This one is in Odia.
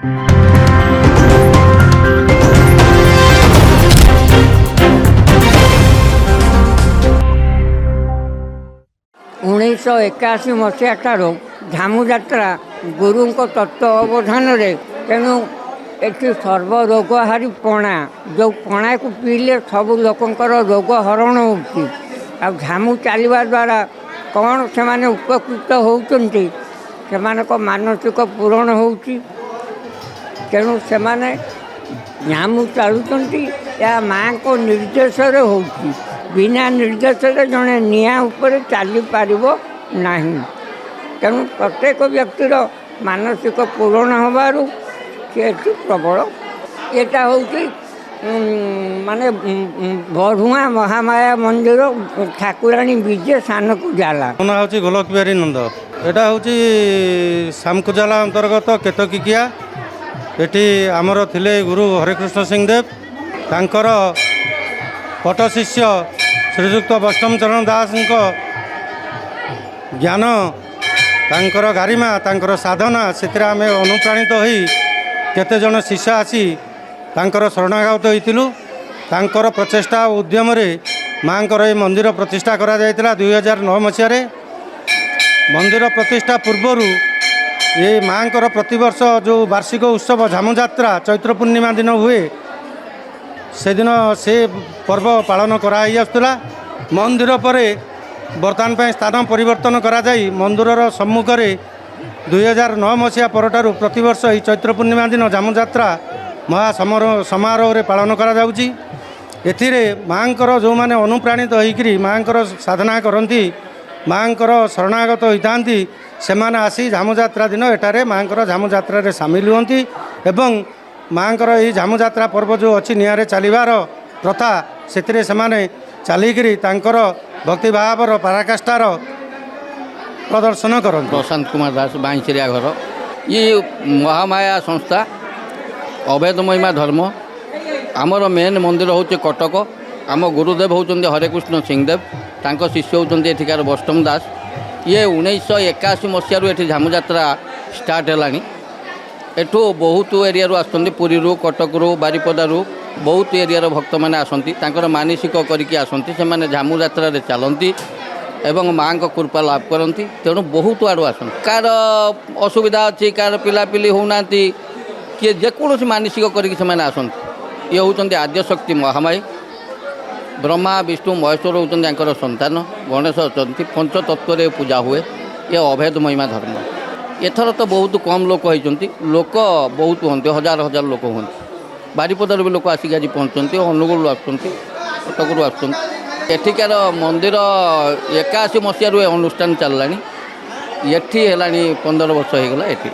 1981 ମସିହା ଠାରୁ ଝାମୁଯାତ୍ରା ଗୁରୁଙ୍କ ତତ୍ତ୍ୱାବଧାନରେ। ତେଣୁ ଏଠି ସର୍ବରୋଗହାରୀ ପଣା, ଯେଉଁ ପଣାକୁ ପିଇଲେ ସବୁ ଲୋକଙ୍କର ରୋଗ ହରଣ ହେଉଛି। ଆଉ ଝାମୁ ଚାଲିବା ଦ୍ୱାରା କ'ଣ ସେମାନେ ଉପକୃତ ହେଉଛନ୍ତି? ସେମାନଙ୍କ ମାନସିକ ପୂରଣ ହେଉଛି। ତେଣୁ ସେମାନେ ଝାମୁ ଚାଲୁଛନ୍ତି। ଏହା ମାଆଙ୍କ ନିର୍ଦ୍ଦେଶରେ ହେଉଛି। ବିନା ନିର୍ଦ୍ଦେଶରେ ଜଣେ ନିଆଁ ଉପରେ ଚାଲିପାରିବ ନାହିଁ। ତେଣୁ ପ୍ରତ୍ୟେକ ବ୍ୟକ୍ତିର ମାନସିକ ପୂରଣ ହେବାରୁ ସେ ଏଠି ପ୍ରବଳ। ଏଇଟା ହେଉଛି ମାନେ ବରୁଆଁ ମହାମାୟା ମନ୍ଦିର, ଠାକୁରାଣୀ ବିଜେ ସାନକୁ ଜାଲା। ମୋ ନାଁ ହେଉଛି ଗୋଲକ ବିହାରୀ ନନ୍ଦ। ଏଇଟା ହେଉଛି ସାମକୁଜାଲା ଅନ୍ତର୍ଗତ କେତକିକିଆ। ଏଠି ଆମର ଥିଲେ ଗୁରୁ ହରେକୃଷ୍ଣ ସିଂଦେବ, ତାଙ୍କର ପଟଶିଷ୍ୟ ଶ୍ରୀଯୁକ୍ତ ବୈଷ୍ଣବ ଚରଣ ଦାସଙ୍କ ଜ୍ଞାନ, ତାଙ୍କର ଗାରିମା, ତାଙ୍କର ସାଧନା, ସେଥିରେ ଆମେ ଅନୁପ୍ରାଣିତ ହୋଇ କେତେଜଣ ଶିଷ୍ୟ ଆସି ତାଙ୍କର ଶରଣାଗତ ହୋଇଥିଲୁ। ତାଙ୍କର ପ୍ରଚେଷ୍ଟା ଓ ଉଦ୍ୟମରେ ମାଆଙ୍କର ଏହି ମନ୍ଦିର ପ୍ରତିଷ୍ଠା କରାଯାଇଥିଲା 2009 ମସିହାରେ। ମନ୍ଦିର ପ୍ରତିଷ୍ଠା ପୂର୍ବରୁ ଏ ମାଆଙ୍କର ପ୍ରତିବର୍ଷ ଯେଉଁ ବାର୍ଷିକ ଉତ୍ସବ ଝାମୁଯାତ୍ରା ଚୈତ୍ର ପୂର୍ଣ୍ଣିମା ଦିନ ହୁଏ, ସେଦିନ ସେ ପର୍ବ ପାଳନ କରାହେଇ ଆସୁଥିଲା। ମନ୍ଦିର ପରେ ବର୍ତ୍ତମାନ ପାଇଁ ସ୍ଥାନ ପରିବର୍ତ୍ତନ କରାଯାଇ ମନ୍ଦିରର ସମ୍ମୁଖରେ 2009 ମସିହା ପରଠାରୁ ପ୍ରତିବର୍ଷ ଏହି ଚୈତ୍ର ପୂର୍ଣ୍ଣିମା ଦିନ ଝାମୁଯାତ୍ରା ମହା ସମାରୋହରେ ପାଳନ କରାଯାଉଛି। ଏଥିରେ ମାଆଙ୍କର ଯେଉଁମାନେ ଅନୁପ୍ରାଣିତ ହୋଇକରି ମାଆଙ୍କର ସାଧନା କରନ୍ତି, ମାଆଙ୍କର ଶରଣାଗତ ହୋଇଥାନ୍ତି, ସେମାନେ ଆସି ଝାମୁଯାତ୍ରା ଦିନ ଏଠାରେ ମାଆଙ୍କର ଝାମୁଯାତ୍ରାରେ ସାମିଲ ହୁଅନ୍ତି ଏବଂ ମାଆଙ୍କର ଏହି ଝାମୁଯାତ୍ରା ପର୍ବ ଯେଉଁ ଅଛି, ନିଆଁରେ ଚାଲିବାର ପ୍ରଥା, ସେଥିରେ ସେମାନେ ଚାଲିକରି ତାଙ୍କର ଭକ୍ତିଭାବର ପରାକାଷ୍ଠାର ପ୍ରଦର୍ଶନ କରନ୍ତି। ପ୍ରଶାନ୍ତ କୁମାର ଦାସ, ବାଇଁଶିରିଆ ଘର। ଇଏ ମହାମାୟା ସଂସ୍ଥା, ଅଭେଦ ମହିମା ଧର୍ମ। ଆମର ମେନ୍ ମନ୍ଦିର ହେଉଛି କଟକ। ଆମ ଗୁରୁଦେବ ହେଉଛନ୍ତି ହରେକୃଷ୍ଣ ସିଂଦେବ, ତାଙ୍କ ଶିଷ୍ୟ ହେଉଛନ୍ତି ଏଠିକାର ବୈଷ୍ଣବ ଦାସ। ଇଏ 1981 ମସିହାରୁ ଏଠି ଝାମୁଯାତ୍ରା ଷ୍ଟାର୍ଟ ହେଲାଣି। ଏଠୁ ବହୁତ ଏରିଆରୁ ଆସୁଛନ୍ତି, ପୁରୀରୁ, କଟକରୁ, ବାରିପଦାରୁ ବହୁତ ଏରିଆର ଭକ୍ତମାନେ ଆସନ୍ତି। ତାଙ୍କର ମାନସିକ କରିକି ଆସନ୍ତି। ସେମାନେ ଝାମୁଯାତ୍ରାରେ ଚାଲନ୍ତି ଏବଂ ମାଆଙ୍କ କୃପା ଲାଭ କରନ୍ତି। ତେଣୁ ବହୁତ ଆଡ଼ୁ ଆସନ୍ତି। କାହାର ଅସୁବିଧା ଅଛି, କାହାର ପିଲାପିଲି ହେଉନାହାନ୍ତି, କିଏ ଯେକୌଣସି ମାନସିକ କରିକି ସେମାନେ ଆସନ୍ତି। ଇଏ ହେଉଛନ୍ତି ଆଦ୍ୟଶକ୍ତି ମହାମାୟୀ। ବ୍ରହ୍ମା, ବିଷ୍ଣୁ, ମହେଶ୍ୱର ହେଉଛନ୍ତି ତାଙ୍କର ସନ୍ତାନ। ଗଣେଶ ଅଛନ୍ତି। ପଞ୍ଚତତ୍ତ୍ୱରେ ପୂଜା ହୁଏ। ଇଏ ଅଭେଦ ମହିମା ଧର୍ମ। ଏଥର ତ ବହୁତ କମ୍ ଲୋକ ହେଇଛନ୍ତି। ଲୋକ ବହୁତ ହୁଅନ୍ତି, ହଜାର ହଜାର ଲୋକ ହୁଅନ୍ତି। ବାରିପଦାରୁ ବି ଲୋକ ଆସିକି ଆଜି ପହଞ୍ଚନ୍ତି, ଅନୁଗୁଳରୁ ଆସୁଛନ୍ତି, କଟକରୁ ଆସୁଛନ୍ତି। ଏଠିକାର ମନ୍ଦିର 81 ମସିହାରୁ ଏ ଅନୁଷ୍ଠାନ ଚାଲିଲାଣି। ଏଠି ହେଲାଣି 15 ବର୍ଷ ହେଇଗଲା ଏଠି।